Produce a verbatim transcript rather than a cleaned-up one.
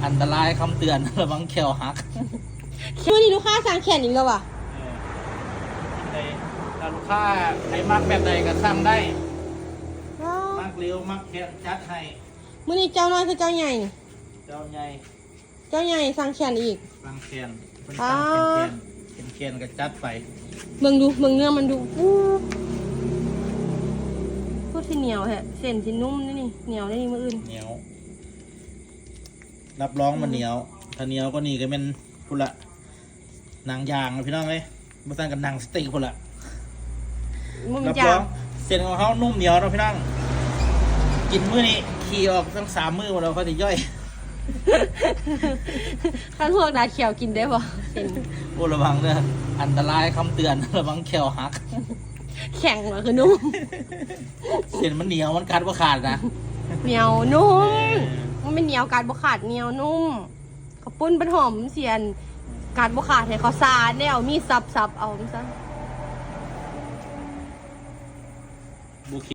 อันตรายคำเตือน ระวังแข้วหัก มื้อนี้ลูกค้าสั่งแขนอีกแล้วว่ะ เออได้ ถ้าลูกค้าใครมักแบบใดก็สั่งได้ ว้าว มักเร็วมักแขนจัดให้ มื้อนี้เจ้าน้อยคือเจ้าใหญ่นี่ เจ้าใหญ่ เจ้าใหญ่สั่งแขนอีก สั่งแขนเป็น อ่า สั่งเป็นแขนเป็นแขนก็จัดไป เบิ่งดูเบิ่งเนื้อมันดูอู้พูดสิเหนียวแฮะเส้นสินุ่มนี่นี่เหนียวได้นี่มื้ออื่น เหนียว รับรองมันเหนียว ถ้าเหนียวก็นี่ก็เป็นพุนละหนังยางนะพี่น้องเอ้ยบ่ซั่นก็หนังสติ๊กพุนละ มัน รับ ยาร อง งเส้นของเขานุ่มเหนียวเนาะพี่น้อง กินมื้อนี้ขี่ออกตั้งสามมื้อหมดแล้วเขาจะย่อย คันพวกดาดเขียวกินได้บ่เส้น โอ้ระวังเด้อ อันตรายคำเตือน ระวังแข้วหัก แข็งเหรอคือนุ่ม เส้นมันเหนียวมันกัดบ่ขาดนะ เหนียวนุ่มมันไม่เหนียวกัดบ่ขาดเหนียวนุ่มข้าวปุ้นเป็นหอมเสียนกัดบ่ขาดให้เขาซาแนวมีสับสับเอามันซะ